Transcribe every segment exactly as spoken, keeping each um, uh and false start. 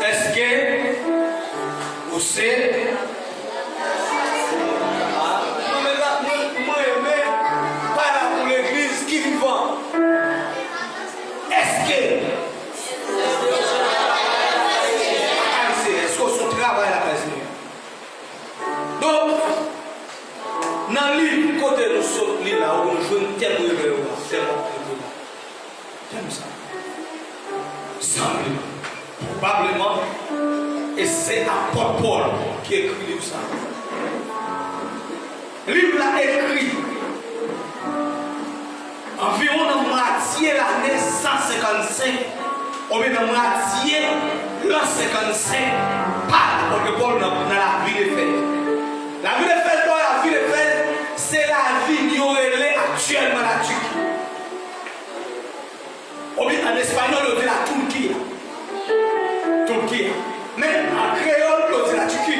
Èske ou se? Ah, mwen, mwen, mwen renmen pale pou legliz ki vivan. Èske? Èske ou se yon travay lakay Senyè? Donk, nan liv kote nou sot li la, ou jwenn tèm revè yo la, tèm w ap revè la. Tèm sa sanble pwobableman, e se apòt Pòl ki ekri liv sa. Liv la ekri anviwon nan mwatye lane san senkannsenk, oubyen nan mwatye lan senkannsenk, pa apòt Pòl nan, nan lavil Efèz. Lavil Efèz pa lavil Efèz, se lavil yo rele aktyèlman Latiki. Oubyen an espanyòl, yo di la Turquía. Turquía. Men an kreyòl, yo di Latiki.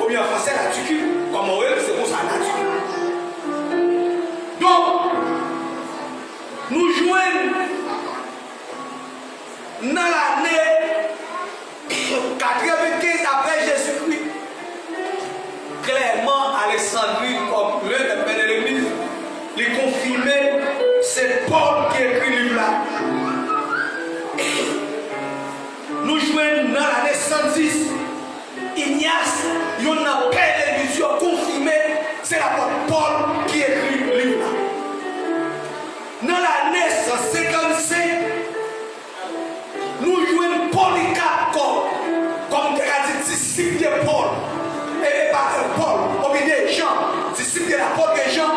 Oubyen an fransè, Latiki. Kòman w rele, se konsa, Latiki. Donk, nou jwenn nan lane katrevenkenz apre Jezikri. Klèman, Aleksandri, kòm le pè de legliz, li konfime se Pòl ki ekri liv la. Nou jwenn nan lane san dis, Inyas, youn nan pè legliz yo, konfime se lapòt Pòl ki ekri liv la. Nan lane san senkannsenk, nou jwenn Polikap kòm, kòm te ka di disip de Pòl, e, e pa, e, Pòl, oubyen de Jan, disip de lapòt de Jan,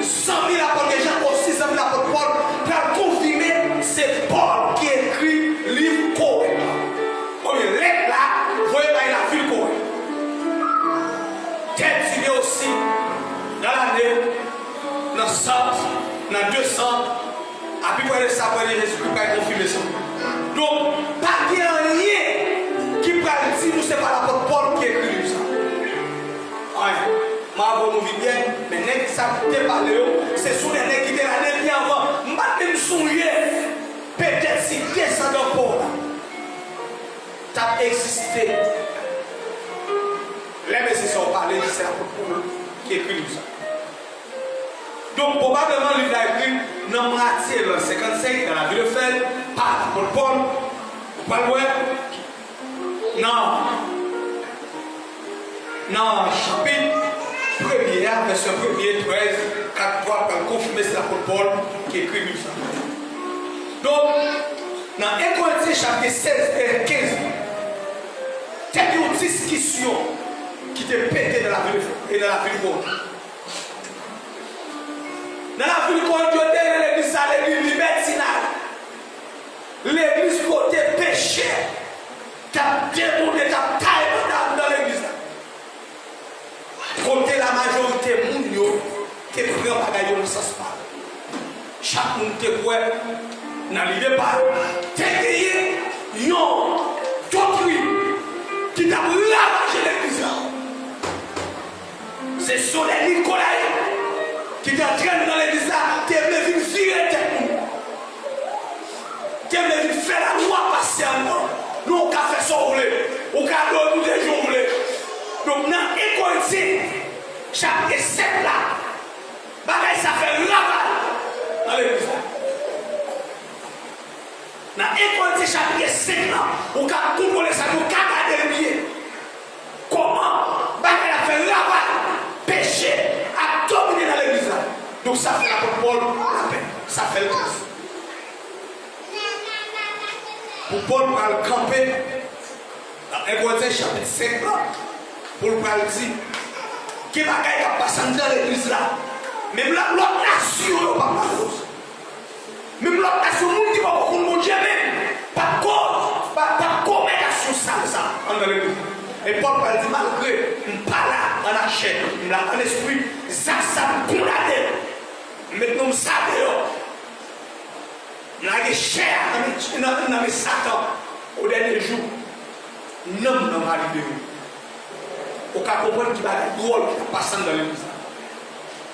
zanmi lapòt de Jan, osi zanmi lapòt Pòl, pral konfime se Pòl ki ekri liv Korent la. Oubyen lèt la, voye bay lavil Korent. Tètine osi, nan lane, nan san, nan de san, apiprè de sa, apre Jezikri pral konfime sa. Donk, pa gen anyen ki pral di nou se pa lapòt Pòl ki ekri liv sa. Anyen. M a avè nou vin yè, men nèg sa ki te pale yo, se sou de nèg ki te la depi anvan. M pa t menm sonje, petèt si desandan Pòl la t ap egziste. Lè mesye sa yo pale, di se apot Pòl ki ekri liv sa. Donk, pwobableman, liv la ekri nan mwatye lan senkannsenk, nan lavil Efèz, pa apot Pòl. Ou pral wè nan, nan chapit premye a, vèsè premye, trèz, kat twa, pral konfime se apot Pòl ki ekri liv sa. Donk, nan en Korentyen chapit sèz e kenz, te gen yon diskisyon ki te pete nan lavil, e nan lavil Korent. Nan lavil Korent, yo te rele legliz sa legliz libètinaj. Legliz kote pechè t ap deboude, t ap taye banda anndan legliz la. Kote lamajorite moun yo te pran bagay yo nan sans pa yo. Chak moun te kwè nan lide pa yo. Te genyen yon doktrin ki t ap ravaje legliz la. Se sou de Nikolayit ki te antre nan legliz la, te vle vin vire tèt moun. Te vle vin fè lalwa pase anndan. Non, ou ka fè sa w vle. Ou ka adore Bondye jan w vle. Donk, nan en Korentyen, chapit sèt la, bagay sa fè ravaj nan legliz la. Nan en Korentyen, chapit senk la, ou ka kontwole sa, nou ka gade l byen. Kòman bagay la fè ravaj, peche ap domine nan legliz la. Donk, sa fè lapot Pòl lapèn, sa fè l tris. Pou Pòl pral kanpe nan en Korentyen chapit senk la, pou l pral di, gen bagay k ap pase anndan legliz la. Menm lòt, lòt nasyon yo p ap pale konsa. Menm lòt nasyon, moun ki poko konn Bondye menm, p ap ko-, p ap, p ap komèt aksyon sal sa anndan legliz. E Pòl pral di, malgre m pa la an lachè, m la an lespri, zak sa m kondane l. M met nonm sa deyò. M lage chè a nan men, nan, nan men Satan. O dènye jou, nanm nan va libere. Ou ka konprann ki bagay dwòl ki t ap pase anndan legliz la.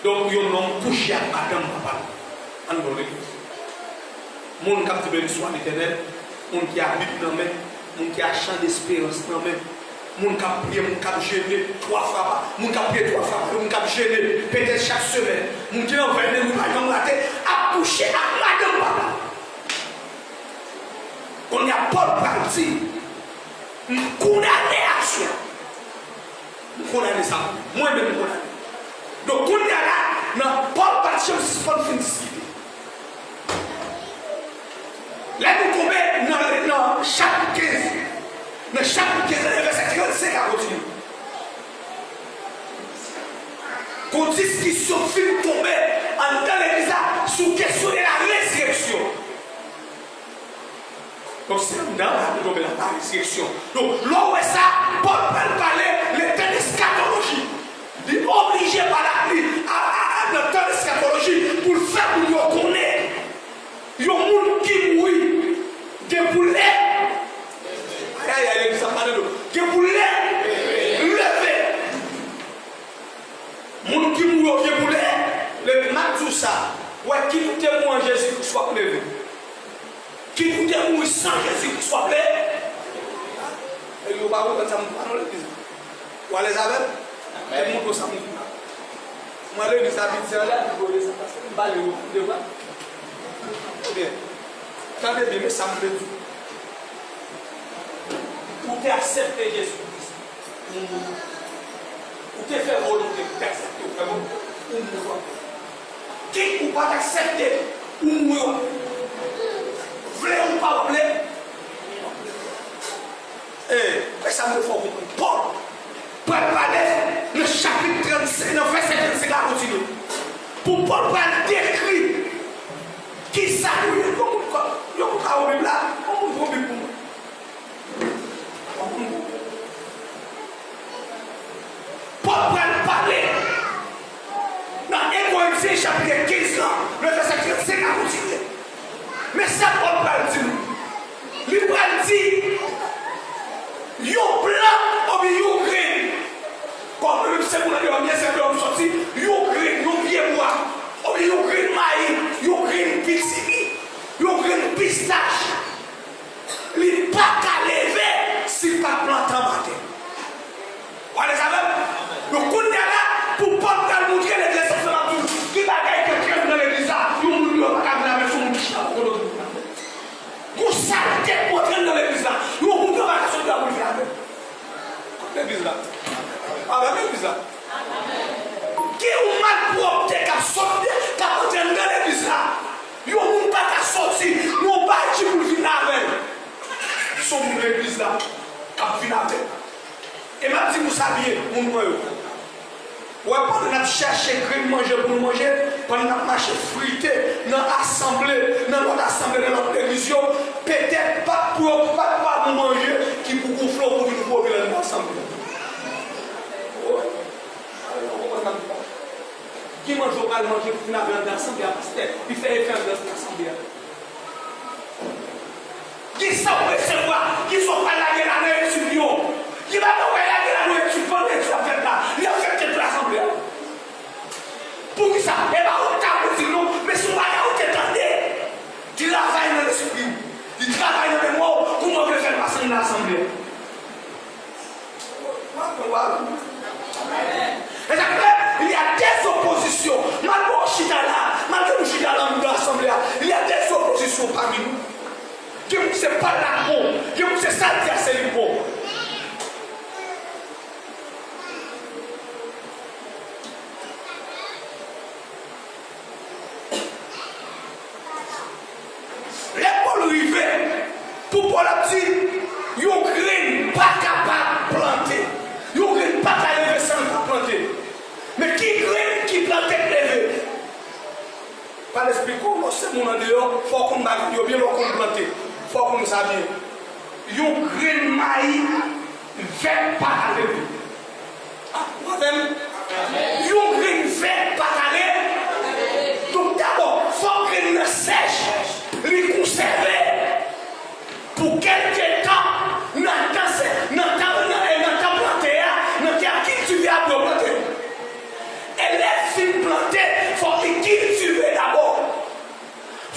Donk, yon nonm kouche ak madanm papa l anndan legliz. Moun k ap di, "Beniswa Letènèl," moun ki a Bib nan men, Moun ki a chan desperans nan men. Moun k ap priye, moun k ap jene twa fwa pa, moun k ap priye twa fwa pa, moun k ap jene petèt chak semèn. Moun ki nan vènde nou pa janm rate, ap kouche ak madanm papa. Kounye a Pòl pral di, m kondane aksyon. M kondane sa. Mwen menm m kondane. Donk kounye a la, nan Pòl pa t janm sispann fin diskite. Lè nou tonbe nan, nan chapit kenz, nan chapit kenz, nan vèsè trannsenk a kontinye. Gon diskisyon fin tonbe anndan legliz la sou kesyon de la rezireksyon. Donk, se anndan la nou tonbe la, la rezireksyon. Donk, lè w wè sa, Pòl pral pale le tan eskatoloji. Li oblije pale ak li a, a, a, nan tan eskatoloji pou l fè moun yo konnen yon moun ki mouri gen pou lè. Ayayay, legliz ap pale dlo. Gen pou lè leve. Moun ki mouri yo gen pou lè leve. M ap di w sa, wè, kit ou te mouri an Jezi Kris w ap leve. Kit ou te mouri san Jezi Kris w ap leve. E yo pa konprann sa m di pa nan legliz la. Ou alèz avè m? Amèn. E montre w sa m di la. Mwen legliz la piti an lè a, m konnen sa paske m pale yo devan. Ebyen, tande byen, men sa m vle di w. Ou te aksepte Jezi Kris. Ou te fè volonte, ou te aksepte, ou fè volonte, ou mouri w ap leve. Kit ou pa t aksepte, ou mouri w ap leve. Vle ou pa w ap leve. E, men sa m vle fè w konprann. Pòl pral pale nan chapit trannsenk, nan vèsè trannsenk la kontinye. Pou Pòl pral dekri kisa nou ye. Yon moun, yon moun ka ouvri Bib la, yon moun pran Bib pou mwen. Pòl pral pale nan en Korentyen chapit kenz lan, nan vèsè trannsenk a kontinye. Men sa Pòl pral di nou. Li pral di, yon plant oubyen yon grenn. Kòm nou menm se moun andeyò, m byen senp, m soti, yon grenn, yon pye bwa, oubyen yon grenn mayi, yon grenn pitimi, yon grenn pistach. Li pa ka leve si l pa plante anba tè. Ou alèz avè m? Donk, kounye a la, pou Pòl pral montre legliz la, sa fè m ap di w, gen bagay ki krèm nan legliz la, yon moun deyò pa ka vin avè l, se yon moun ki chita bò kote w. Gon salte k montre nan legliz la, yon moun deyò pa ka sot la pou l vin avè l. Kot legliz la? Avè m legliz la. Gen yon malpwòpte k ap sot, k ap antre anndan legliz la. Yon moun pa ka soti, yon bagay ki pou l vin avè l. Se yon moun legliz la k ap vin avè l. E m ap di nou sa byen, moun mwen yo. Ou wè, pandan n ap chèche grenn manje pou nou manje, pandan n ap mache frite nan asanble, nan lòt asanble, nan lòt legliz yo, petèt pa t pou yo, pa t pou pa gon manje ki pou gonfle w pou vin pwoble anndan asanble. Gen manje w pral manje pou vin avè anndan asanble a, pastè. Li fè efè anndan asanble a. Gen sa w resevwa, gen sa w pral lage la nan etid yo. Gen bagay w pral lage la nan etid, pandan etid ap fèt la, li afekte tout asanble a. Poukisa? E pa ou ta pou di l non, men se yon bagay ou te tande. Travay nan lespri w. Li travay nan memwa w, kouman w vle fè l pase anndan asanble a. E sa k fè, il y a des oppositions. Malgre w chita la, malgre nou chita la anndan asanble a, il y a des oppositions parmi nous. Gen moun se pawòl la k bon, gen moun se sa l di a se li k bon. Lè Pòl rive, pou Pòl ap di, yon grenn pa kapab plante. Yon grenn pa ka leve san l pa plante. Men ki grenn ki plante k leve? Pral esplike w, lè w se moun andeyò, fò w konn bagay yo byen, lè w konn plante. Fò w konn sa byen. Yon grenn mayi vèt pa ka leve. Ah, ou avè m? Yon grenn vèt pa ka leve. Donk, dabò, fò grenn nan sèch, li konsève pou kèlke tan, nan tan se, nan tan, nan, eh, nan tan plante a, nan tè a kiltive apre yo plante. E lè l fin plante, fòk li kiltive dabò.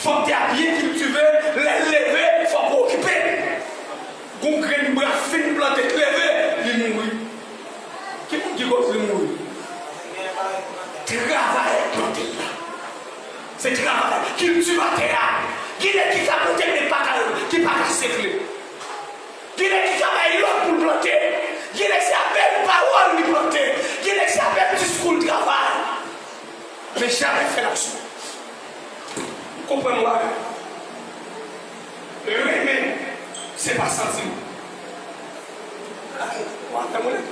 Fòk tè a byen kiltive, lè l leve, fòk ou okipe. Gon grenn Se travay, kiltivatè a. Gen nèg ki ka plante men pa ka, ki pa ka sekle. Gen nèg ki ka bay lòd pou l plante. Gen nèg se apèn pawòl li plante. Gen nèg se apèn diskou l travay. Men jamè fè l aksyon. Konprann w avè m. Renmen, se pa santiman. W ap fè mwen lè.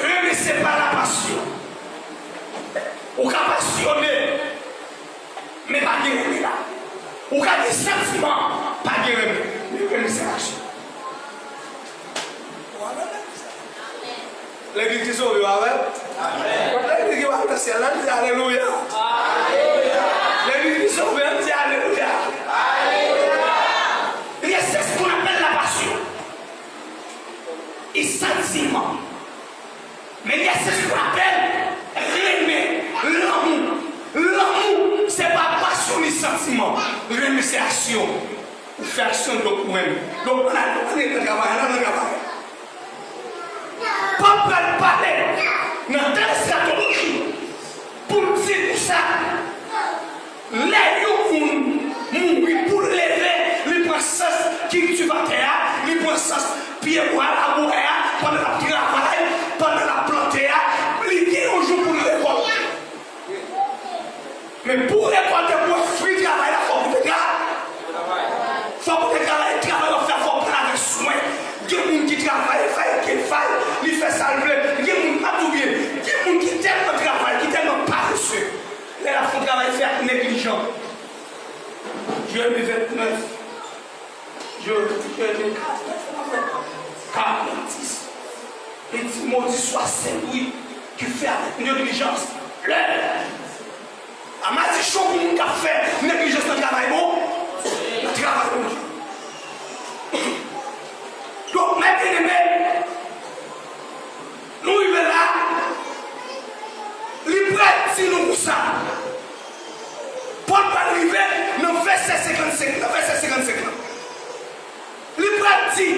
Renmen, se pa lapasyon. Ou ka pasyone, men pa gen renmen la. Ou ka gen santiman, pa gen renmen. Men renmen, se aksyon. Legliz ki sove, w avè m? Legliz ki pral nan syèl la, di alelouya. Legliz ki sove, di alelouya. Gen sèten moun apèl lapasyon. E santiman. Men gen sèten moun apèl renmen, lanmou. Lanmou, se pa pasyon ni santiman. Renmen, se aksyon. Ou fè aksyon, donk ou renmen. Donk, ann al, ann al nan travay, ann al nan travay. Pòl pral pale nan tan eskatoloji pou l di nou sa. Lè yon moun mouri pou l leve, li pran sans kiltivatè a, li pran sans pyebwa, labouwè a, pandan l ap travay, pandan l ap plante a, li gen yon jou pou l rekòlte. Men pou w rekòlte, pou w wè fwi travay la, fòk ou te travay. Fòk ou te travay, travay w ap fè, fòk w pran avèk swen. Gen moun ki travay, fay ke fay, li fè sa l vle. Gen moun, m ap di w byen, gen moun ki tèlman travay, ki tèlman parese. Lè l ap fè yon travay, l fè ak neglijan. Jeremi vennèf. Jeremi karannsis. Li di, maudit soit celui qui fait avec négligence l'œuvre. A malediksyon pou moun k ap fè neglijans nan travay bon, nan travay Bondye. Donk, mè byeneme, nou rive la, li pral di nou konsa. Pòl pral rive nan vèsè senkannsenk, nan vèsè senkannsenk lan. Li pral di,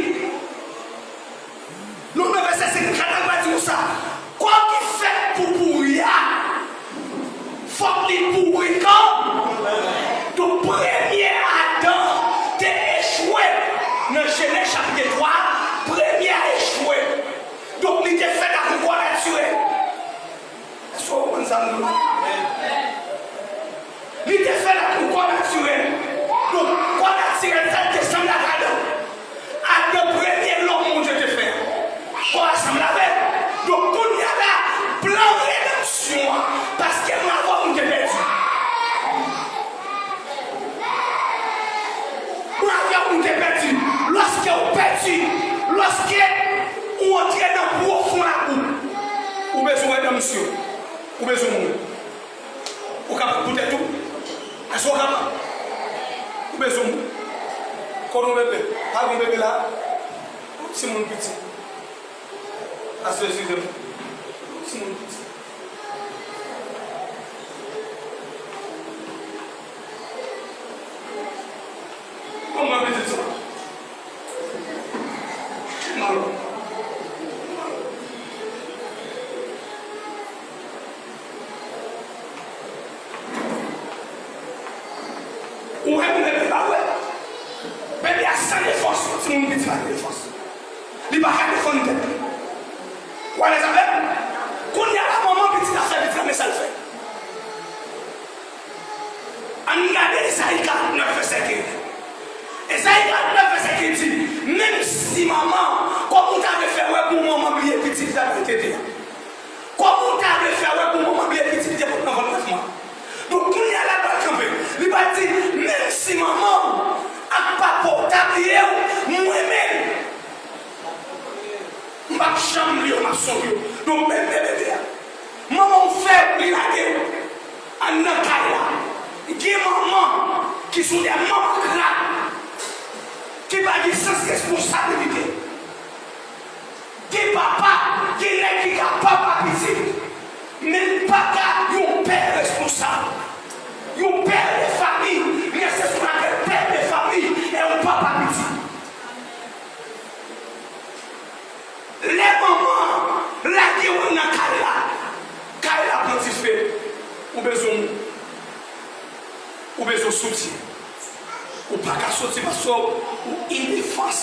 nou nan vèsè senkannkat la, li pral di konsa, kò ki fèt pou pouri a, fòk li pouri kanmenm. Donk, premye Adan te echwe nan Jenèz chapit twa, premye a echwe. Donk, li te fèt ak yon kò natirèl. Èske w konprann sa m di w? Li te fèt ak yon kò natirèl. Donk, kò natirèl sa, li te sanble ak Adan. Adan, premye lòm Bondye te fè. Kò a sanble avè l. Donk, kounye a la, plan redanmsyon an, paske mwen avè w, nou te pèdi. Mwen avè w, nou te pèdi. Lòske w pèdi, lòske ou antre nan pwofon labou, ou bezwen redanmsyon. Ou bezwen mouri. Ou kapab pou tèt ou? Èske w kapab? Ou bezwen mouri. Kote w bebe? Pa gen bebe la? Yon ti moun piti. Pastè Joseph. Yon ti moun piti. Kòman pitit sa? Mal. Ou wè pou bebe pa wè. Bebe a san defans, yon timoun piti pa gen defans. Li pa ka defann tèt li. Ou alèz avè m? Kounye a la, manman pitit la fè pitit la, men sa l fè. Ann gade Ezayi karannèf vèsè kenz. Ezayi karannèf vèsè kenz di, menm si manman, kòman w ta vle fè wè pou manman bliye pitit li t ap tete a? Kòman w ta vle fè wè pou manman bliye pitit li te pote nan vant nèf mwa? Donk, kounye a la, l pral kanpe. Li pral di, menm si manman w ak papa w ta bliye w, mwen menm, m p ap janm bliye w, m ap sonje w. Donk, menm bebe a, manman w fè w, li lage w anndan kay la. Gen manman ki se de manman krak, ki pa gen sans responsabilite. Gen papa, gen nèg ki ka papa pitit, men li pa ka yon pè responsab. Yon pè de fanmi, men se sa n apèl pè de fanmi, e yon papa pitit. Lè manman an lage w nan kay la, kay la pran dife, ou bezwen moun. soti. Ou pa ka soti paske ou indefans.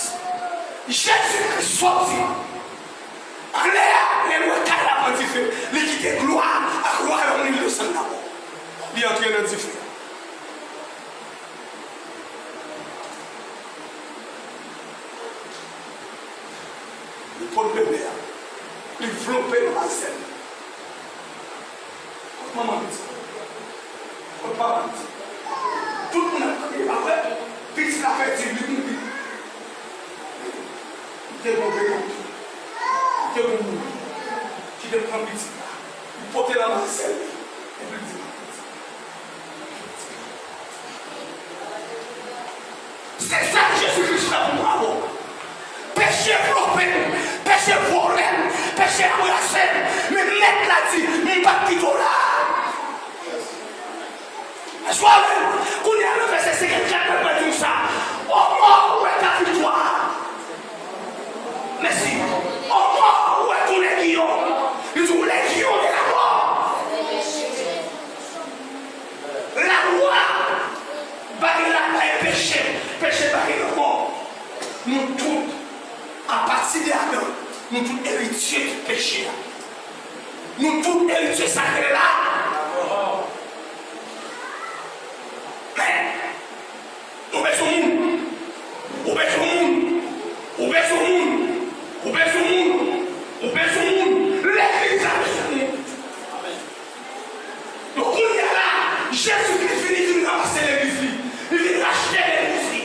Jezi Kris soti. Anlè a, lè l wè kay la pran dife, li kite glwa ak wayòm li desann dabò. Li antre nan dife a. Li pot bebe a. Li vlope l nan zèl. Kot manman pitit? Kot papa pitit? Tout moun ap kriye, pa vre? Pitit la pèdi, li mouri. Li te gon bebe, li te gon moun ki te pran pitit la. Li pote l nan zèl li. Epi li di, Se sa Jezi Kris fè pou mwen avè w. Peche vlope m, peche vòlè m, peche anbrase m, men Mèt la di, "M p ap kite w la." Èske w avè m? Kounye a, nan vèsè senkannkat, mwen pral di w sa. O mò, ou wè ta viktwa. Mèsi. O mò, ou wè tou legiyon. Li di w, legiyon de lamò. Lalwa ba gen la, ba gen peche, peche ba gen lanmò. Nou tout, apati de Adan, nou tout eritye peche a. Nou tout eritye sa k rele la. Men, nou bezwen moun. Ou bezwen moun. Ou bezwen moun. Ou bezwen moun. Ou bezwen moun. Legliz la bezwen moun. Donk, kounye a la, Jezi Kris vini, vin ranmase legliz li. Li vin rachte legliz li.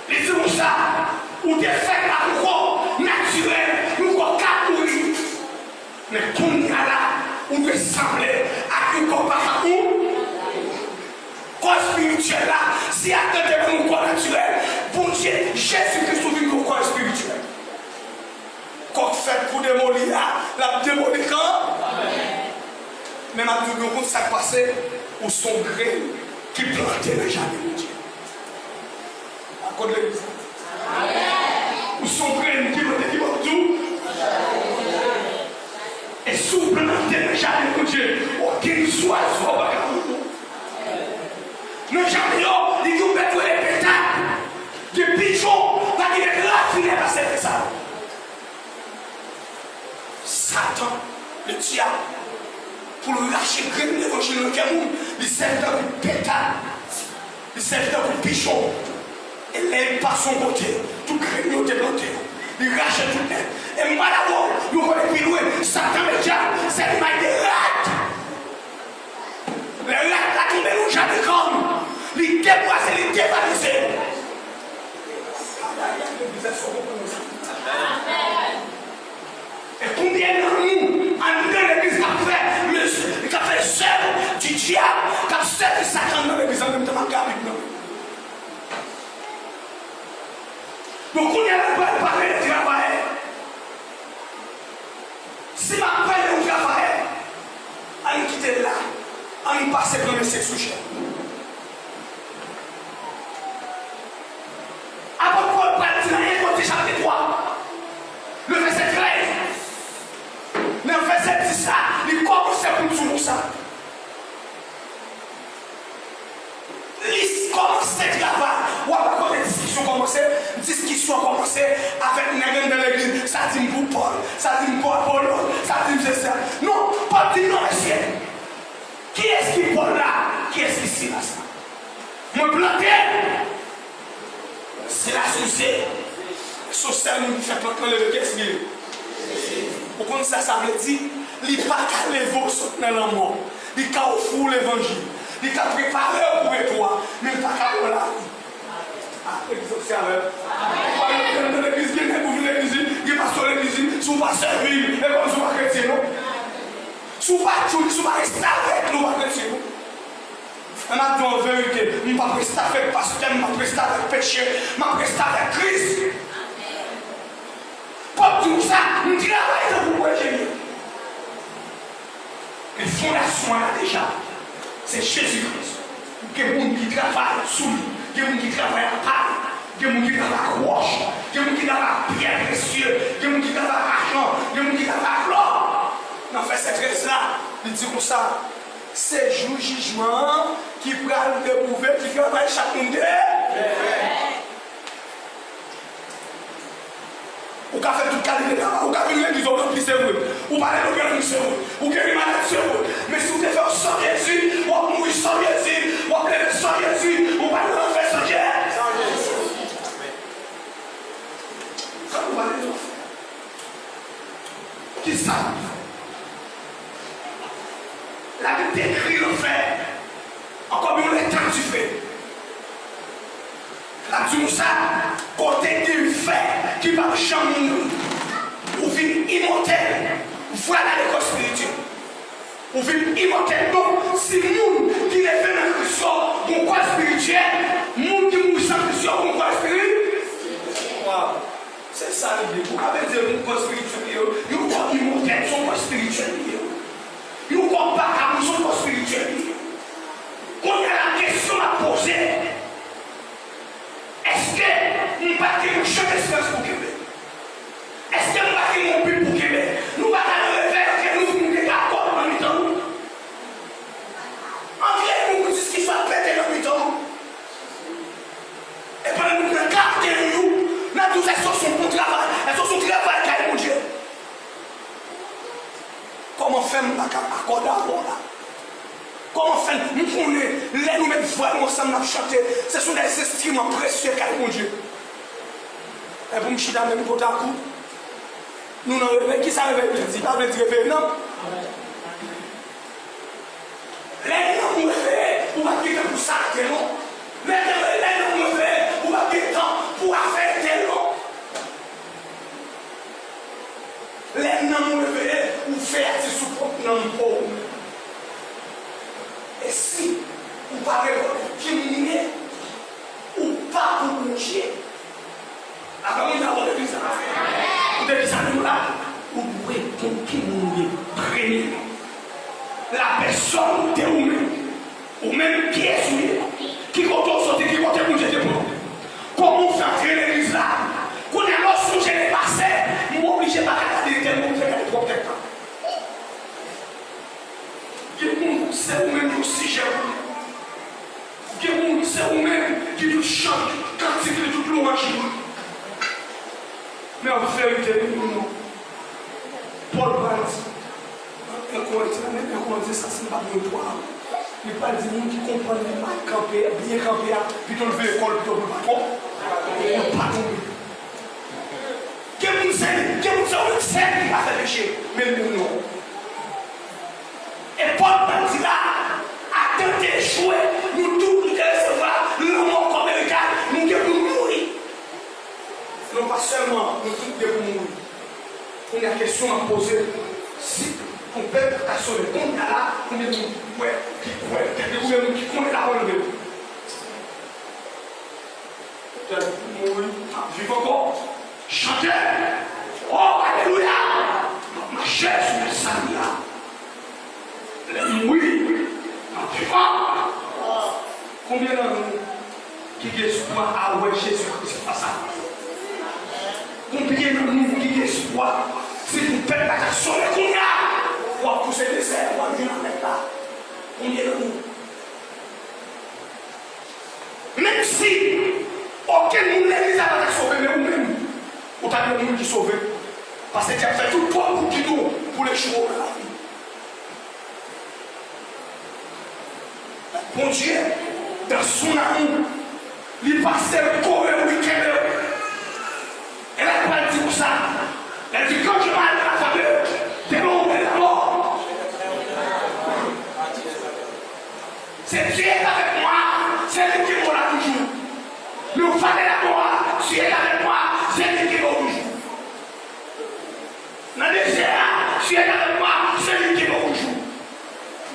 Li di konsa, ou te fèt ak yon kò natirèl, yon kò k ap mouri. Men kounye a la, ou dwe sanble ak yon kò pa ka ou. Kò espirityèl la, si Adan te ban nou kò natirèl, Bondye, Jezi Kris ou vin yon kò espirityèl. Kòk fèt pou demoli a, l ap demoli kan. Men m ap di w, nou konn sa k pase, ou se yon grenn ki plante nan jaden Bondye. Akòde legliz la. Ou se yon grenn ki plante ki bò di w. E si w plante nan jaden Bondye, okenn zwazo pa ka mouri. Nan jaden yo, li gen yon bèt rele petak. Gen pijon, pa gen bèt rafine pase ke sa. Satan, le dyab, pou l rache grenn levanjil nan kè moun, li sèvi tankou petak, li sèvi tankou pijon. E lè l pase yon kote, tout grenn yo te plante yo, li rache tout nèt. E m pral avè w yon kote pi lwen, Satan, le dyab, se limaj de rat. Lè rat la tonbe nan jaden grann, li debwaze, li devalize. E konbyen nan nou anndan legliz k ap fè, k ap fè zèv di dyab, k ap sèvi Satan nan legliz la, menm tan m ap gade Bib nan? Donk, kounye a la, m pral pale de travayè. Si m ap pale yon travayè, ann kite l la, ann pase granmesi sou chè. Apot Pòl pral di nan en Korinti chapit twa, le vèsè trèz, nan vèsè dis la, li kòmanse pou l di w konsa. Li kòmanse travay. W ap wè kote diskisyon kòmanse. Diskisyon kòmanse avèk nèg anndan legliz. Sa di m pou Pòl. Sa di m pou Apolo. Sa di m se sa. Non, Pòl di non, mesye. Kiyès ki Pòl la? Kiyès ki Silas la? Mwen plante. Silas souse. Se sèl moun ki fè plant lan leve. Kiyès li ye? Ou konn sa sa vle di? Li pa ka leve w sot nan lanmò. Li ka ofri w levanjil. Li ka prepare w pou retou a, men li pa ka ba w lavi. A, legliz ap sèvi avè m. Ou pa gen plenn nan legliz, gen nèg ou vin legliz li, gen pastè legliz li, si w pa sèvi l, e kòmsi w pa kretyen non. Si w pa tchoul, si w pa restavèk li, w pa kretyen non. An ap di w an verite, m p ap restavèk pastè, m p ap restavèk peche, m ap restavèk Kris. Pòl di w sa, m travay tankou pou enjenyè. Men fondasyon an la deja, se Jezi Kris. Gen moun ki travay sou li, gen moun ki travay ak pay, gen moun ki travay ak wòch, gen moun ki travay ak pyè presye, gen moun ki travay ak ajan, gen moun ki travay ak lò. Nan vèsè trèz la, li di konsa, Se jou jijman an ki pral repwouve ki travay chak moun te fè. Ou ka fè tout kalite travay, ou ka vin legliz, ou ranpli, se vre. Ou pale nan lang, se vre. Ou geri malad, se vre. Men si w te fè w san Jezi, w ap mouri san Jezi, w ap leve san Jezi, ou pral nan lanfè san Jezi. Sa nou pale nan lanfè. Kisa l ap fè? Labib dekri lanfè an kòm yon leta dife. L ap di nou sa, kote dife ki p ap janm mouri. Ou vin imòtèl. Vwala le kò espirityèl. Ou vin imòtèl. Donk, si moun ki leve nan Kris yo gon kò espirityèl, moun ki mouri san Kris yo gon kò espirityèl. Waw. Se sa li ye. Ou ka vle di yon kò espirityèl li ye. Yon kò imòtèl, se yon kò espirityèl li ye. Yon kò pa ka mouri, se yon kò espirityèl li ye. Kounye a la, kesyon m ap poze, èske m pa gen yon jan esperans pou kenbe? Èske m pa gen yon bi pou kenbe? Nou pa ka nan revèy, antre nou pou nou gen kakòt nan mitan nou. Antre nou pou diskisyon ap pete nan mitan nou. E pandan nou pran karantèn nou, n ap di w, èske w se yon bon travay? Èske w se yon travay kay Bondye? Kòman fè m pa ka akòde avè w la? Kòman fè m konnen lè nou met vwa nou ansanm n ap chante, se sou de enstriman presye kay Bondye? E pou m chita menm kote ak ou? Nou nan revèy, kisa revèy vle di? Li pa vle di reveye nanm. Lè nanm ou reveye, ou pa t gen tan pou sa atè non. Lè, lè, lè nanm ou reveye, ou pa t gen tan pou afè etèl non. Lè nanm ou reveye, ou fè atè sou pwòp nanm pa w. E si ou pa rekonèt ki moun ou ye, ou pa pou Bondye. Apa moun sa konn epi sa? Ou te di sa nou la? Ou dwe konn ki moun ou ye premye. La pèsòn de ou menm. Ou menm, kiyès ou ye? Ki kote w soti? Ki kote Bondye te pran w? Kòman w fè antre legliz la? Kounye a, lè w sonje lepase, m oblije pa ka gade tèlman m fè gade twòp tèt la. Gen moun, se ou menm ki sijè pou li. Gen moun, se ou menm ki tout chan, tout kantik li, tout lwanj li. Men an verite, wi, non. Pòl pral di, nan en Korentyen, nan en Korentyen sa, si m pa twonpe m, li pral di moun ki konprann li mal kanpe, byen kanpe a, pito l veye kò l, pito pou l pa tonbe. Pou l pa tonbe. Gen moun se, gen moun se ou menm sèl ki pa fè peche, men nou non. E Pòl pral di la, Adan te echwe, nou tout nou te resevwa lanmò kòm eritaj, nou gen pou nou mouri. Non pa sèlman nou tout gen pou mouri. Kounye a kesyon m ap poze, si twonpèt la ta sone kounye a la, konbyen moun ki kwè, ki kwè, gen konbyen moun ki konnen lapawòl de Dye? Tèl pou mouri, m ap viv ankò. Chante! Oh, alelouya! M ap mache sou men sali a. Lè m mouri, m ap viv ankò. Konbyen nan nou ki gen espwa a wè Jezi Kris fas a fas? Konbyen nan nou ki gen espwa, si twonpèt la ta sone kounye a, w ap pouse dezè, w ap jwenn avèk la? Konbyen nan nou? Menm si okenn moun legliz la pa ta sove, men ou menm, ou ta dwe yon moun ki sove. Paske dyab fè tout pwòp pou kite w, pou l echwe w nan lavi. Bondye, dans son amour, li pase l kore w, li kenbe w. E la l pral di konsa, lè l di, quand je marche dans la faveur, devant ou la mort. Si Dieu est avec moi, se li ki mwen la toujou. Nan vale lamò a, Dieu est avec moi, se li ki mwen toujou. Nan dezè a, Dieu est avec moi, se li ki mwen toujou.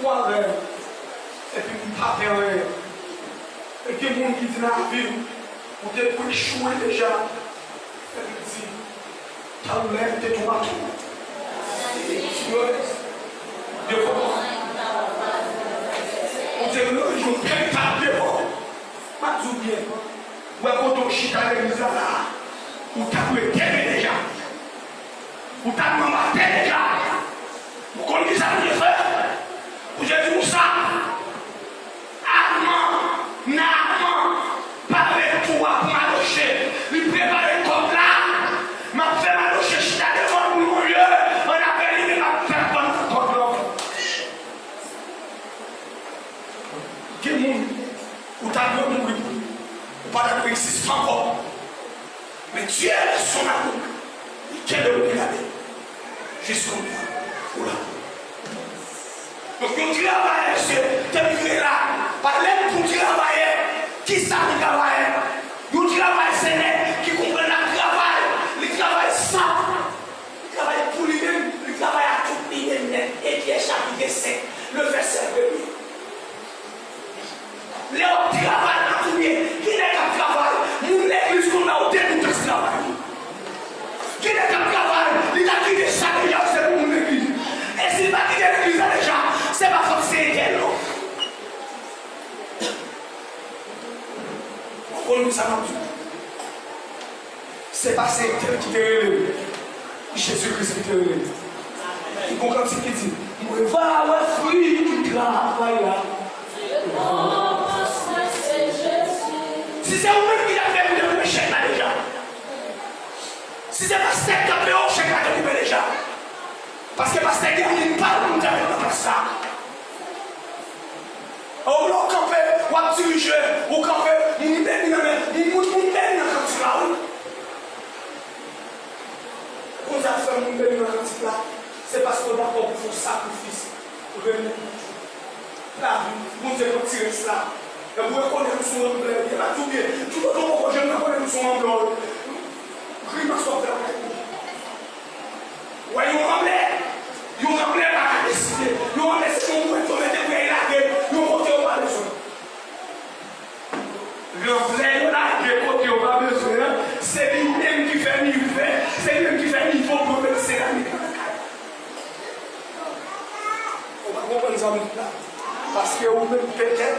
Ou avè m, epi m pa pè anyen. E gen moun ki di nan lavi w, ou te dwe echwe deja. Epi l di, talè m te tou ap devan. Ou te ranje yon pèp devan. M ap di w byen, wè kote w chita legliz la la, ou ta dwe kenbe deja. Ou ta dwe mande deja. Ou konn kisa pou Dye fè? Pou Dye di konsa, Men Dye nan son amour, li kenbe w, li gade w. Jis kounye a, ou la. Donk, yon travayè, mesye, te vire la, pa lè pou travayè, ki sa pou travayè? Yon travayè, se nèg ki konprann l ap travay, li travay san, li travay pou li menm, li travay a tout li menm nèt. Efyen chapit senk, le vèsè premye. Lè w ap travay, m ap di w byen, gen nèg k ap travay, moun legliz konn ba w degoutans travay li. Gen nèg k ap travay, li ta kite sa deja, se pou moun legliz. E si l pa kite legliz la deja, se pa fòt Senyè non. Ou konn sa m ap di w. Se pa Senyè ki te rele m. Jezi Kris ki te rele m. Li gon kantik ki di, mwen va wè fwi travay la. Si se ou menm ki t ap fè m te koupe chèk la deja. Si se pastè k t ap peye w chèk la te koupe deja. Paske pastè gen moun pa moun t ap nan plas sa. Ou lè w kanpe, w ap dirije, ou kanpe, moun beni nan men, moun, moun, moun beni nan kantik la, wi. Konsa k fè moun beni nan kantik la, se paske w dakò pou fè yon sakrifis, rele lavi, Bondye pran ti rès la. Epi w rekonèt ou sou anblè, byen, m ap di w byen, toutotan w poko jwenn, rekonèt ou sou anblè, grimas w ap fè lakay ou. Wè, yon anblè, yon anblè pa ka deside. Yon anblè se yon mwèt yo mete pou y al lage yon kote yo pa bezwen. Anblè yo lage kote yo pa bezwen an, se li menm ki fè nivo, se li menm ki fè nivo pou yo mete seramik nan kay. Ou pa konprann sa m di la? Paske ou menm petèt,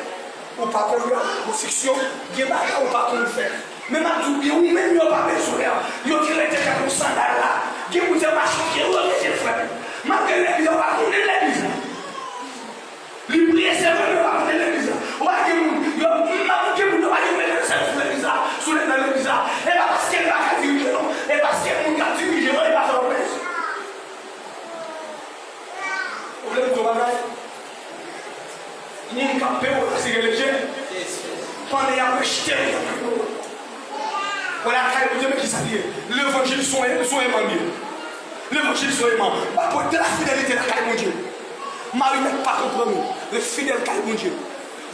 ou pa konn gade konstriksyon, gen bagay ou pa konn fè. Men m ap di w byen, ou menm yo pa bezwen an. Yo te rete tankou sandal la. Gen moun se mache pye yo rete frè. Malgre legliz la, ou pa konnen legliz la. Li prese vre, men yo pa konnen legliz la. Ou pa gen moun, yo, m ap gen moun, yo pa gen mete sèvis legliz la, sou legliz la. E pa paske li pa ka dirije non. E paske moun k ap dirije yo, e pa fè yo plezi. Ou vle m di w bagay? Moun k ap peye w la se relijye. Pandan y ap rejte w, y ap peye w. Wè lakay Bondye, men kisa l ye? Levanjil se yon, se yon eman l ye. Levanjil se yon eman. Apre de la fidelite lakay Bondye. Mari mèt pa konprann ou, ret fidèl kay Bondye.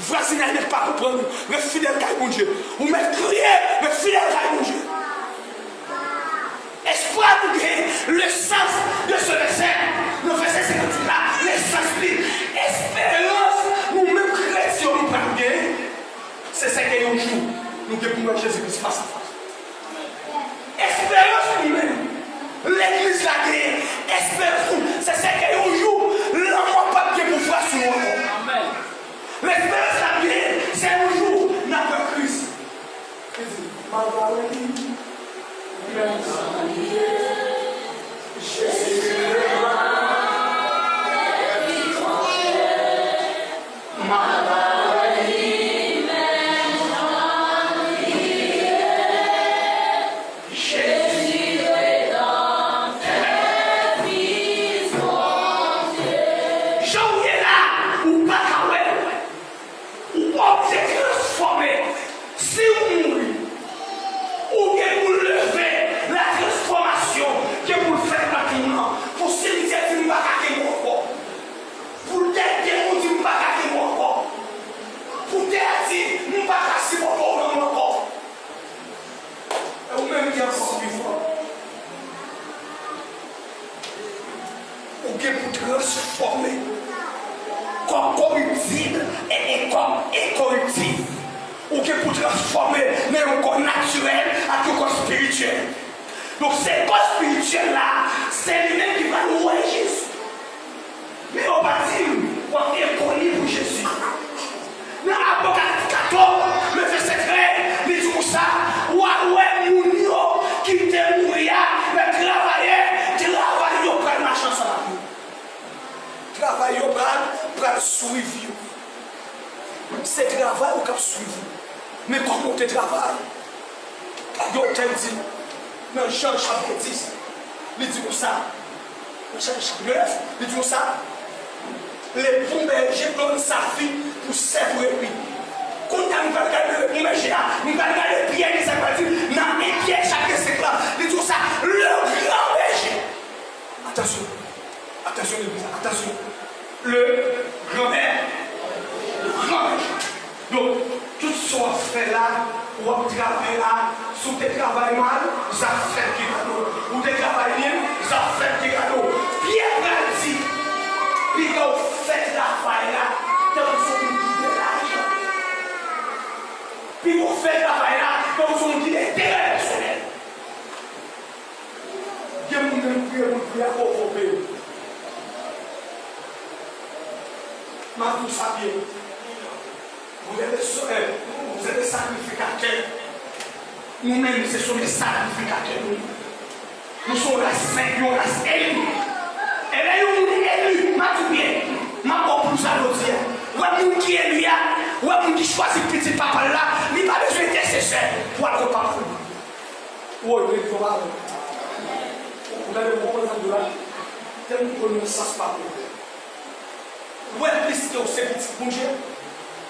Vwazinay mèt pa konprann ou, ret fidèl kay Bondye. Ou mèt kriye, ret fidèl kay Bondye. Espwa nou gen, le sens de ce verset, nan vèsè senkanntuit la, le sens li, esperans nou menm kretyen nou pral gen, se sèke yon jou nou gen pou nou wè Jezi Kris fas a fas. Esperans nou menm, legliz la genyen esperans nou, se sèke yon jou lanmò p ap gen pouvwa sou nou ankò. Lesperans n ap genyen, se yon jou n ap wè Kris. Li di, m al ba w li. Menm jan li ye, Jezi li menm. M al ba w li, menm jan li ye. Jezi Redanmtè, Fis Bondye. Jan w ye la, ou pa ka wè l. Ou oblije transfòme. Si w mouri, ou gen pou leve. La transfòmasyon gen pou l fèt nan kè w lan. Pou simityè di m pa ka kenbe w ankò. Pou tè gen pou di m pa ka kenbe w ankò. Pou tè a di m pa ka sipòte w nan mwen ankò. E ou menm ki ankò pi fò. Ou gen pou transfòme kò koriptib en, en kò enkoriptib. Ou gen pou transfòme nan yon kò natirèl ak yon kò espirityèl. Donk, se kò espirityèl la, se li menm ki pral wè Jezi. Men yo pa di m, w ap enkoni pou Jezi. Nan Apokalips katòz, le vèsè trèz, li di konsa, w a wè moun yo ki te mouri a, men travayè, travay yo pral mache ansanm ak yo. Travay yo pral, pral swiv yo. Se travay ou k ap swiv ou. Men kòman w te travay? Gade yon tèks di nan Jan chapit dis, li di konsa, nan Jan chapit nèf, li di konsa, le bon berger donne sa vie pour ses brebis. Kounye a, nou pral gade le bon berger a, nou pral gade Pyè, ki sa l pral di nan en Pyè chapit senk. Travay mal, zafè ki gade w. Ou te travay byen, zafè ki gade w. Pyè pral di, piga w fè travay la, tankou se w menm ki gen lajan. Piga w fè travay la, tankou se w menm ki gen enterè pèsonèl. Gen moun menm priye pou l priye a poko pe. M ap di w sa byen. Vous êtes des, eh, vous êtes des sacrificateurs. Nou menm, se sou de sakrifikatè nou ye. Nou se yon ras sent, yon ras eli. E lè yon moun eli, m ap di w byen, m ap ba w plis sa jodi a. Wè moun ki eli a, wè moun ki chwazi pitit papa l la, li pa bezwen entèsesè pou al kot papa l. Woy, legliz yo pa bon. Ou tande, ou konprann sa m di w la? Tèlman ou konn yon sans pa bon. Wè, piske w se pitit Bondye,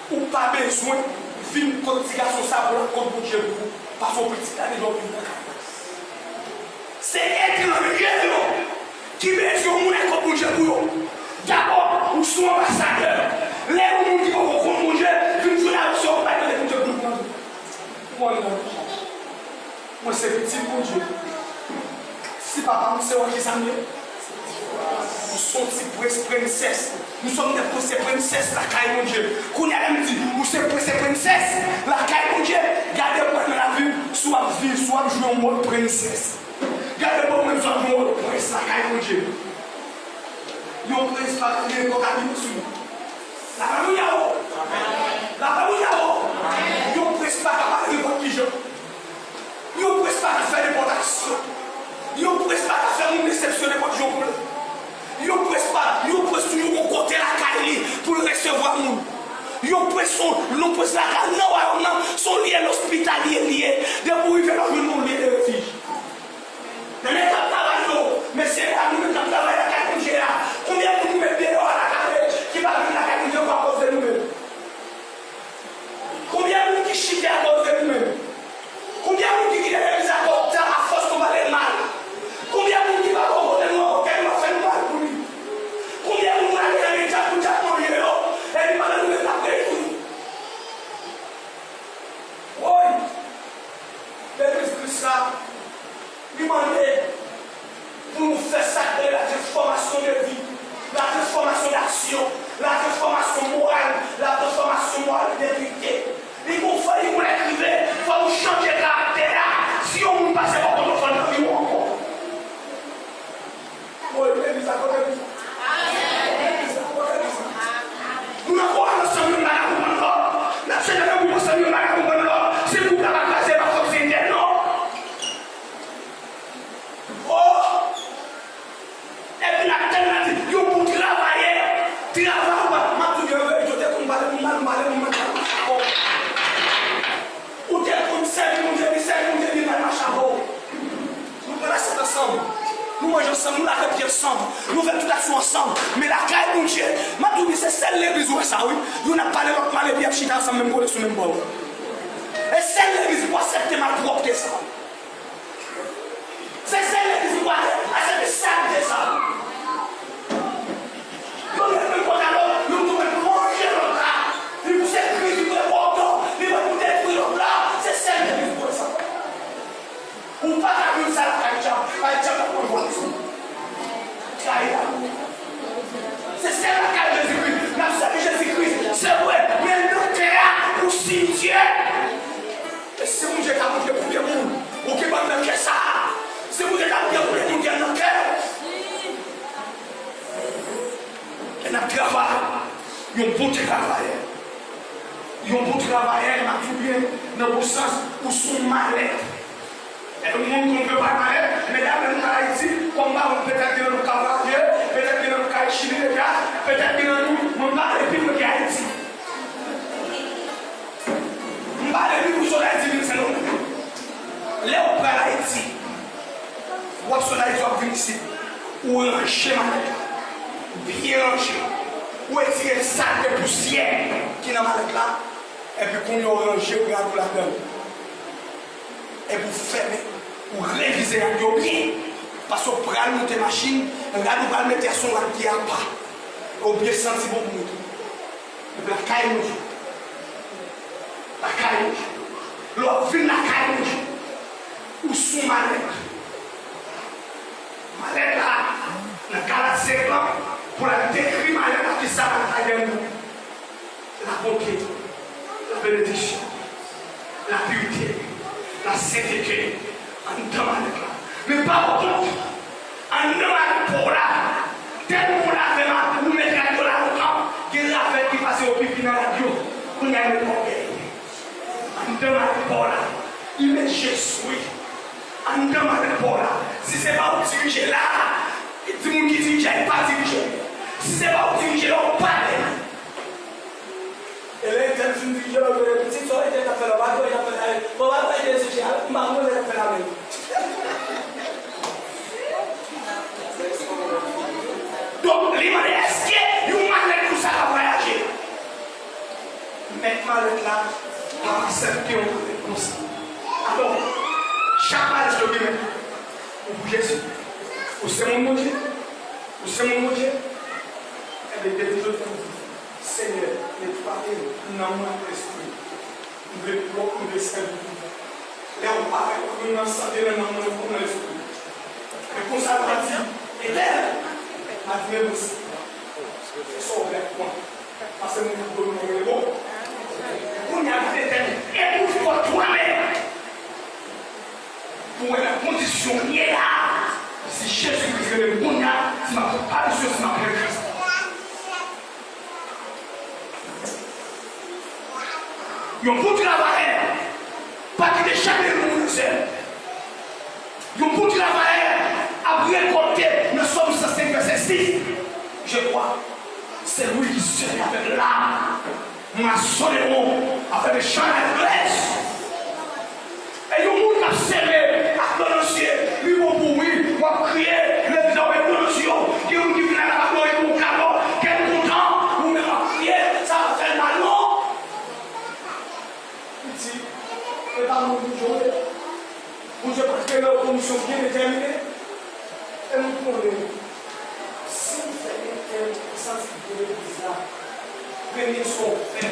ou pa bezwen vin kot ti gason sa pou l ap kont Bondye pou ou, paske w pitit la deja w vin nan kay la. Se etranje yo ki bezwen yon moun al kont Bondye pou yo. Dabò, ou se yon anbasadè. Lè yon moun ki poko konn Bondye vin jwenn avè w, se w k bay tande Bondye pou l pran. Mwen, mwen se pitit Bondye. Si papa m se wè kisa m ye, m se yon ti prens, prensès. Nou sòm de prens e prensès lakay Bondye. Kounye a, lè m di, ou se prens e prensès lakay Bondye, gade pou wè nan lavi w, si w ap viv, si w ap jwe yon wòl prensès. Gade pou wè menm si w ap jwe yon wòl prens lakay Bondye. Yon prens pa ka gen nenpòt abiman sou li. Lapè Bondye a ou. Lapè Bondye a ou. Yon prens pa ka pale nenpòt ki jan. Yon prens pa ka fè nenpòt aksyon. Yon prens pa ka fè moun desepsyon nenpòt jan w vle. Yon prens pa, yon prens toujou gon kote lakay li pou l resevwa moun. Yon prens, yon, yon prens lakay nan wayòm nan, se yon lye lospitalye li ye. Depi w rive la, w jwenn yon lye de refij. Nan nèg k ap travay yo, mesye dam, nou menm k ap travay lakay Bondye a, konbyen moun nou met deyò a lakay ki pa vin lakay Bondye ankò akoz de nou menm? Konbyen moun ki chite akoz de nou menm? Konbyen moun ki kite legliz la kòb ta afòs nou pale mal? Konbyen moun ki pa poko konnen nou ankò, kè nou ap fè nou mal pou li? Konbyen moun nou lage nan men dyab pou dyab manje yo, epi pandan nou menm n ap reyini? Woy! Legliz Kris la, li mande pou nou fè sa k rele la transformation de vie, la transformation d'action, la transformation morale, la transformation morale d'intégrité. Li gon fwa, li gon lè k rive, fò nou chanje karaktè a. Si yon moun pase bò kote w, fò l nan vi w ankò. Woy, legliz la, kote legliz la? Legliz la, kote legliz la? Nou nan kowal ansanm, youn pa ka konprann lòt. N ap chante nan gwoup ansanm, youn pa ka konprann lòt. Si gwoup la pa kraze, pa fòk se entèl, non. Oh! Epi n ap tann, n ap di, yon bon travayè, travay ou pa, m ap di w yon verite, ou te konn pale pou mal, m pale pou mal, mal mache avè w. Ou te konn sèvi Bondye, epi sèvi Bondye, epi mal mache avè w. Nou pran lasyèt ansanm, nou manje ansanm, nou lave pye ansanm, nou fè tout aksyon ansanm. Men lakay Bondye, m ap di w byen, se sèl legliz ou wè sa, wi. Youn ap pale lòt mal, epi y ap chita ansanm, menm kole sou menm bò. E sèl legliz pou aksepte malpwòpte sa. Se sèl legliz ki pral aksepte salite sa. Youn ret menm kote a lòt, youn tou ret manje lòt la. Li pou se kriz, li pou se bòdò, li pou detwi lòt la. Se sèl legliz pou wè sa. Ou pa ka jwenn sa lakay dyab, lakay dyab la pran vwazin. Trayi la. Se sèl lakay Jezikri. N ap sèvi Jezikri, se vre, men nan kè a, ou simityè. E si Bondye ka montre konbyen moun ou gen nan kè sa a, si Bondye ka montre konbyen moun gen nan kè, e n ap travay, yon bon travayè, yon bon travayè, m ap di w byen, nan bon sans, ou se yon malèt. E moun konn ke pa malèt, medam, lè nou pral Ayiti, kòm pa wè, petèt gen nan nou k ap vwaye, petèt gen nan nou k al Chili deja, petèt gen nan nou, mwen pa depi mwen gen Ayiti. M pale wi pou sòt Ayiti vin Sendomeng. Lè w pral Ayiti, w ap sòt Ayiti, w ap vin isit, ou ranje malèt la. Byen ranje. Ou retire salte, pousyè ki nan malèt la. Epi kounye a w ranje rad ou ladan l. Epi w fèmen, ou revize rad yo byen. Paske w pral moute machin, rad ou pral mete a se yon rad ki apa. Ou byen santi bon pou moute. Epi lakay Bondye. Lakay Bondye. Lè w ap vin lakay Bondye, Ou sou malèt. Malèt la, nan Galat senk lan, pou l al dekri malèt la, kisa malèt la gen nan li. Labonte, labenediksyon, lapirite, lasentete, anndan malèt la. Men pa w kont, anndan malèt pa w la, tèlman w lave mal, ou met rad yo la lontan, gen ravèt ki pase yo pipi nan rad yo, kounye a yo met ògèy. Anndan malèt pa w la, li met jeswi. Anndan malèt pa w la, si se pa ou dirije la, di moun ki dirije a, li pa dirije. Si se pa ou dirije la, ou pa byen. E lè Etèl fin dirije, lè w jwenn pitit, sa w Etèl t ap fè la, w pa t wè l t ap fè la, bon, w pa t wè Etèl se chè a, m pa konn lè l t ap fè la menm. Donk, li mande, èske yon malèt konsa ka vwayaje? Mèt malèt la pa aksepte yon malèt konsa. Alò, chak malèt yo gen mèt. Ou pou Jezi? Ou se moun Bondye? Ou se moun Bondye? Ebyen, depi jodi a, Senyè, netwaye nanm mwen ak lespri m. M vle pwòp, m vle sèvi w. Lè w parèt, w ap vin nan sante nan nanm mwen, nan lespri m. Men konsa, l va di, Etèl, m a di, men mèsi. Se sa w vle ak mwen. Pase moun ki domine w, bon. Kounye a, gade tèt ou. E pou fò twa menm. Pou wè nan kondisyon w ye la. Si Jezi Kris rele m kounye a, si m ap fè parisyon, si m ap rele Kris. Yon bon travayè pa kite chak moun sèl. Yon bon travayè ap rekòlte nan Sòm san senk vèsè sis. Je crois, celui qui sème avec l'âme moissonneront avec de chants d'allégresse. E yon moun k ap seme ak plonasye, li bon pou wi, w ap kriye, legliz la w wè plonasye yo, gen moun ki vin la l ap adore pou w kalò, kè l kontan, ou menm w ap kriye, sa pa fè l mal non. Pitit, e pa moun Bondye w ye. Bondye pa kreye w pou misyon byen detèmine. E nou konnen, si w fè entèl santi byen legliz la, premye sa w fè,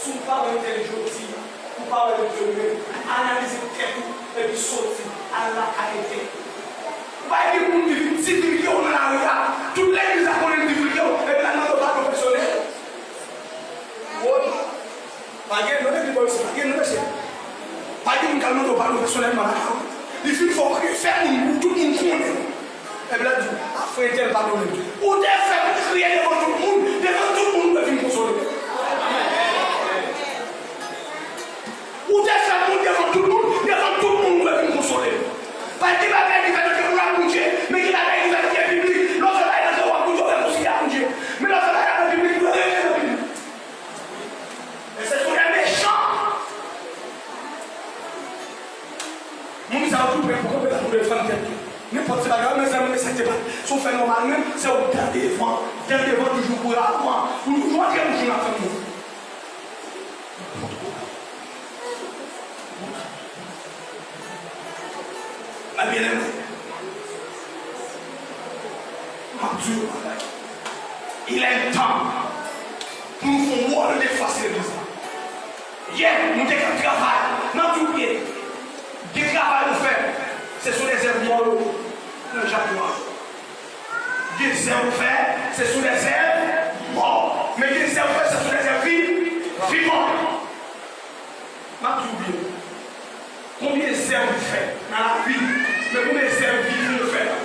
si w pa wè entèl jodi, ou pa wè l demen, analize tèt ou, epi soti, al lakay entèl. Ou pa wè gen moun ki vin divilge w nan lari a, tout legliz la konnen l divilge w, epi l al mande w padon pèsonèl. Woy! Pa gen non, depi bò isit, pa gen non, mesye. Pa gen moun k al mande w padon pèsonèlman lakay ou. Li fin fè w kriye, fè moun, pou tout moun konnen. Epi l ap di w, a, frè entèl padone m. Ou te fè moun kriye devan tout moun, devan tout moun ou dwe vin konsole. Ou te fè moun devan tout moun, devan tout moun ou dwe vin konsole. Pa gen bagay ki fèt ant moun ak Bondye, men gen bagay ki fèt ki piblik. Lè w fè bagay nan kè w ak Bondye, w rekonsilye ak Bondye. Men lè w fè bagay nan piblik, ou dwe rete nan piblik. Men se sou lè mechan. Moun sa yo tou prè pou kanpe la pou defann tèt yo. Nenpòt ti bagay, mezanmi, men sa ki te pase. Si w fè nòmal menm, se w dan devan. Dan devan toujou pou ravan. Ou toujou antre bouch ou nan fè moun. Mè byeneme, m ap di w yon bagay. Il est temps pou nou fè yon wòl de fas legliz la. Yè, nou te ka travay, n ap di w byen. Gen travay nou fè, se sou de zèv mò yo nan jaden an. Gen zèv ou fè, se sou de zèv mò. Men gen zèv ou fè, se sou de zèv vi, vivan. M ap di w byen. Konbyen zèv ou fè nan lavi, men konbyen zèv vivan ou fè la?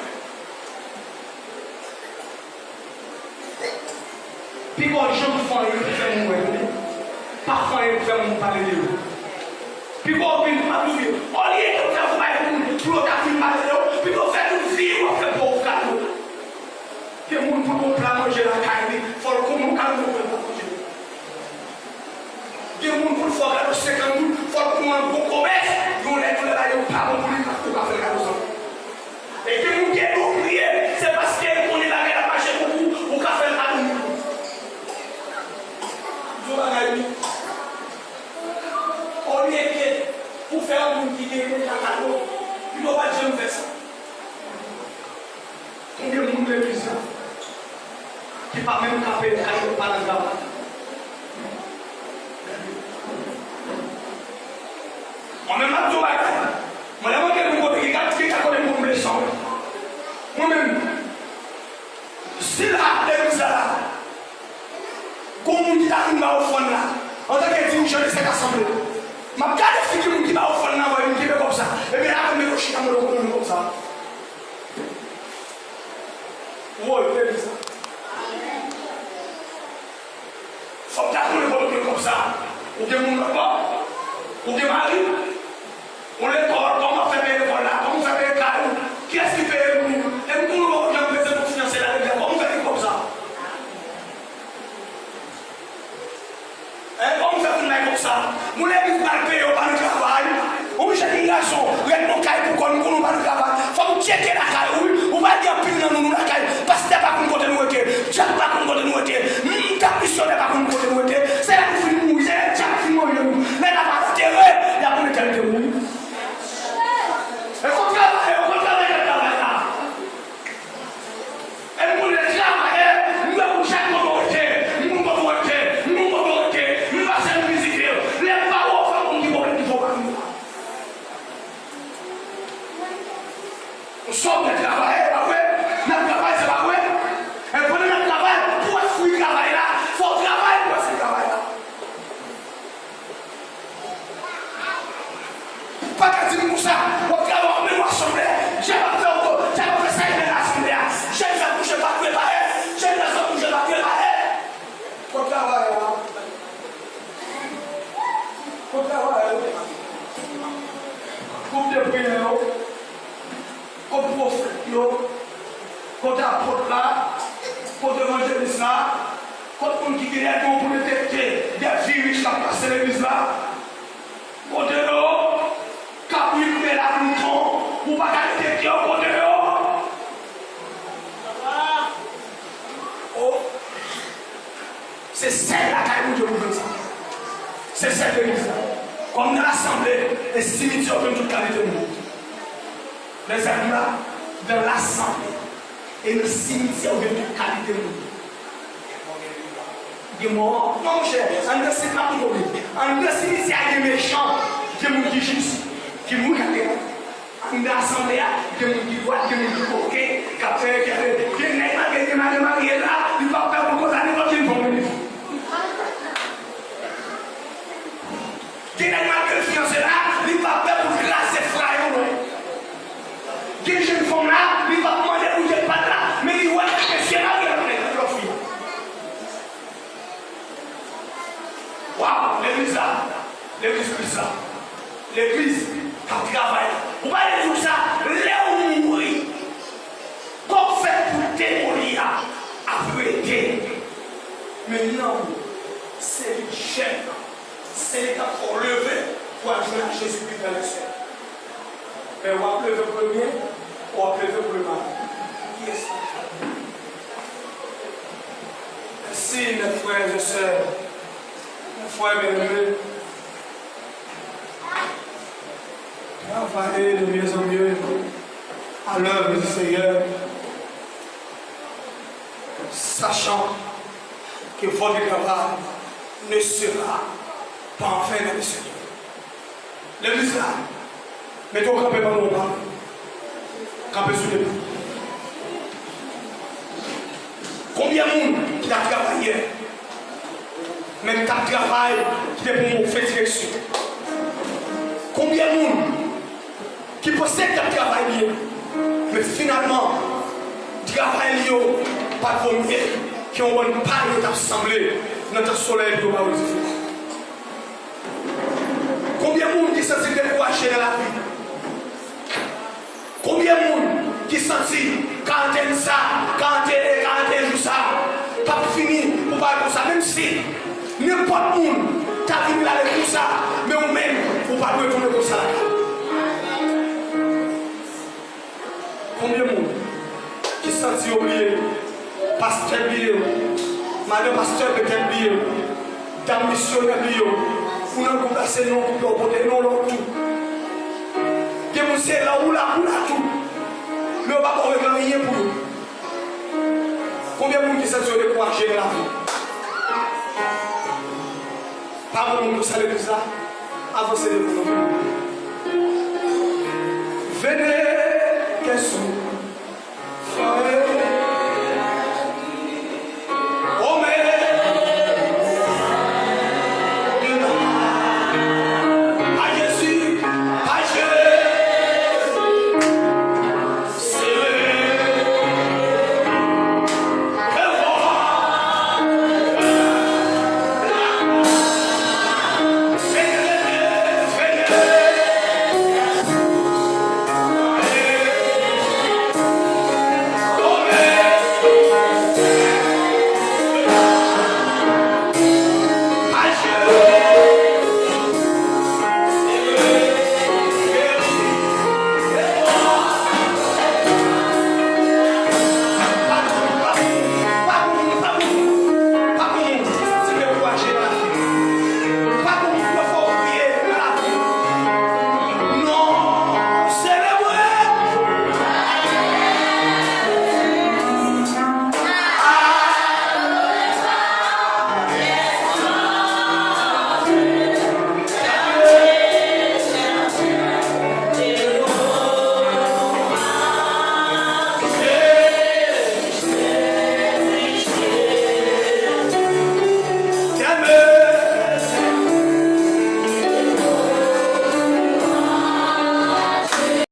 Piga w janm fè anyen pou fè moun wè nou. Pa fè anyen pou fè moun pale de ou. Piga w vin, m ap di w byen, olye ke w ta fè bagay pou moun, pou yo ta vin pale de ou, piga w fè tout vi w ap fè pa w kado. Gen moun pou l gon pla manje lakay li, fò l gon moun kado pou l pla manje. Gen moun pou l fè w kado senkant goud, fò l gon yon gwo komès, yon lè tou lè bagay yo pa bon pou li, ou ka fè l kado sa. E gen moun ki ede w priye, se paske l konnen bagay la mache pou ou, ou ka fè l kado moun. Yon bagay wi. Olye ke pou fè yon moun ki gen yon kado, li pa janm fè sa. Konbyen moun legliz la ki pa menm ka peye kado pa nan travay? Mwen menm, m M ap gade figi moun ki ba ofrann nan, wè, m kenbe kòb sa. Epi la, mwen yo chita, mwen yo konnen kòb sa. Woy, legliz la. Fòk ta konnen kote w gen kòb sa. Ou gen moun lòt bò. Ou gen mari. Ou lekòl, kòman w fè peye lekòl la? Kòman w fè peye kay ou? Kiyès ki peye moun? E m konnen w poko janm prezante w fiyanse la, legliz la. Kòman w fè gen kòb sa? Hein, kòman w fè pou n bay kòb sa? Moun legliz mal peye, yo pa nan travay. Ou jèn gason, ret nan kay pou kò w, m konnen w pa nan travay. Fòk ou tcheke lakay ou, wi. Ou pa gen anpil nan nou, nou lakay. Pastè pa konn kote nou rete. Dyak pa konn kote nou rete. M, m, tank misyonè pa konn kote nou rete. Se lè nou fin mouri, se lè dyak fin manje nou. Lè n ap antere, y ap konnen tèl te mouri. E konn travay, e konn travay, y ap travay la. E m konnen travayè, m wè pou chak kote w rete, m konn kote w rete, m konn kote w rete, m pase m vizite w. Lè m pa wè w, fè m konn ki pwoblèm ki fè w pa vin la. Sa w gen travayè, se pa vre? N ap travay, se pa vre? E pandan n ap travay, pou w wè fwi travay la, fò w travay pou w wè fwi travay la. Pa ka di m konsa, w ap travay, w ap mennen w asanble, dyab ap fè w, dyab ap fè sa l vle nan asanble a. Jèn fi ap kouche pa prepare, jèn gason ap kouche pa prepare. Kote travay la? Kote travay la? Gwoup de priyè yo? Kot pwofèt yo? Kot apot la? Kot evanjelis la? Kot moun ki gen de don pou detekte de viris k ap pase legliz la? Kote yo? Kabrit, bèl ak mouton, ou pa ka detekte yo, kote yo? Oh. Se sèl lakay Bondye pou jwenn sa. Se sèl legliz la. Kòm nan lasanble e simityè, ou jwenn tout kalite moun. Mezanmi, nan lasanble e nan simityè, ou jwenn tout kalite moun. Gen mò. Non, monchè, anndan si-, m ap di w, anndan simityè a gen mechan, gen moun ki jis, gen moun k ap gen Anndan asanble a, gen moun ki dwat, gen moun ki koken, k ap fè, k ap fè. Gen nèg malgre l te marye, marye l la, li p ap pè pou l konsa nenpòt ki fanm li. Gen nèg malgre l fiyanse la, li p ap pè pou l kraze frayon, non. Gen jèn fanm la, li p ap mande pou jèn pa l la, men li wè mesye marye l ap fè lòt fi. Waw, legliz la, legliz Kris la, legliz k ap travay. Ou pa lè di w sa, lè w mouri, kò k fèt pou demoli a ap rete. Men nanm ou, se li jèn nan, se li k ap fè w leve pou al jwenn ak Jezikri frè e sè. Men w ap leve premye, w ap leve premye. Kiyès ki? Merci, mes frères et sœurs, mes frères bien-aimés. Travaillez de mieux en mieux à l'œuvre du Seigneur, sachant que votre travail ne sera pas en vain dans le Seigneur. Legliz la, mete w kanpe pandan w pale. Kanpe sou de pye. Konbyen moun ki t ap travay yè, men k t ap travay ki te pran move direksyon? Konbyen moun ki panse k t ap travay byen, men finalman, travay li yo pa t vo mye ke yon bann pay yo t ap sanble nan tan solèy pou yo pa wè dife? Konbyen moun ki santi l dekouraje nan lavi? Konbyen moun ki santi karantèn sa, karantèn, karantèn jou sa, p ap fini pou pale konsa? Menm si nenpòt moun ta vin rale kou sa, men ou menm, ou pa dwe tounen konsa lakay ou. Konbyen moun ki santi yo bliye? Pastè bliye w. Madan pastè petèt bliye w. Dam misyonè bliye w. Ou nan gwoup la, se non gwoup la w pote, non lòt tou. Gen moun se la ou la pou la tou. Men yo pa ba w regle anyen pou yo. Konbyen moun ki santi yo dekouraje nan lavi? Pa bon moun pou sa legliz la. Avanse devan nou. Venez, kè sou.